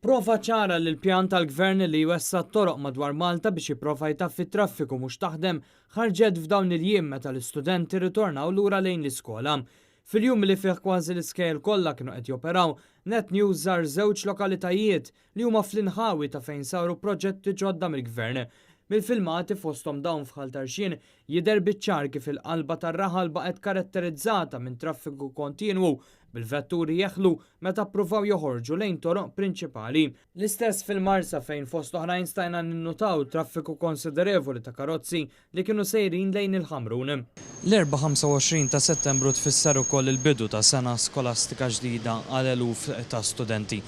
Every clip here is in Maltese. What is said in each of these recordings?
Prova ċara li l-pjan tal-Gvern li jwessa' t-toroq madwar Malta biex jipprova jtaffi t-traffiku mhux taħdem ħarġet f'dawn il-jiem meta l-istudenti rritornaw lura lejn l-iskola. Fil-jum li fih kważi l-iskejjel kollha kienu qed joperaw, Net News żar żewġ lokalitajiet li huma fl-inħawi ta' fejn saru proġetti ġodda mill-Gvern. Mill-filmati fosthom dawn f'Ħal Tarxien jidher biċ-ċar kif il-qalba tar-raħal baqgħet karatterizzata minn traffiku kontinwu bil-vetturi jeħlu meta ppruvaw joħorġu lejn toroq prinċipali. L-istess fil-Marsa fejn fost oħrajn stajna ninnutaw traffiku konsiderevoli ta' karozzi li kienu sejrin lejn il-Ħamrun. L-Erbgħa 25 ta' Settembru tfisser ukoll il-bidu ta' sena skolastika ġdida għal eluf ta' studenti.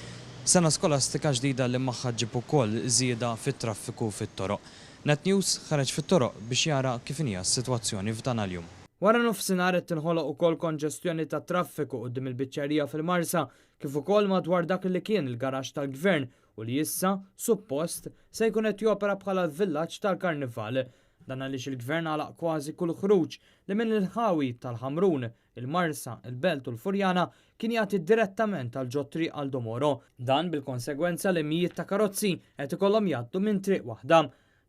Sena skolastika ġdida li magħha ġġib ukoll żieda fit-traffiku fit-toroq. Net News ħareġ fit-toroq biex jara kif inhija s-sitwazzjoni f'dan al-jum. Wara nofsinhar qed tinħoloq ukoll konġestjoni tat-traffiku quddiem il-biċċerija fil-Marsa kif ukoll madwar dak li kien il-garaxx tal-Gvern u li issa, suppost, se jkun qed jopera bħala l-villaġġ tal-Karnival. Dan għaliex il-Gvern għalaq kważi kull ħruġ li minn l-inħawi tal-Ħamrun, il-Marsa, il-Belt u l-Furjana kien jagħti direttament għal ġo Triq Aldo Moro. Dan bil-konsegwenza li mijiet ta' karozzi qed ikollhom jgħaddu minn triq waħda.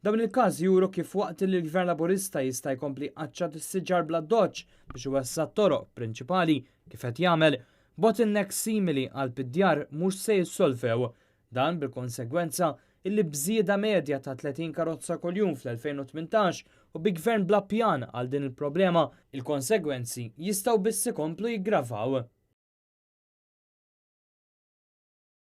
Dawn il-każi juru kif waqt li l-Gvern Laburista jista' jkompli jqaċċat is-siġar bl-addoċċ biex iwessa' t-toroq prinċipali kif qed jagħmel, bottlenecks simili qalb id-djar mhux se jissolvew. Dan bil-konsegwenza illi b'żieda medja ta' 30 karozza kuljum fl-2018 u bi Gvern bla pjan għal din il-problema, il-konsegwenzi jistgħu biss ikomplu jiggravaw.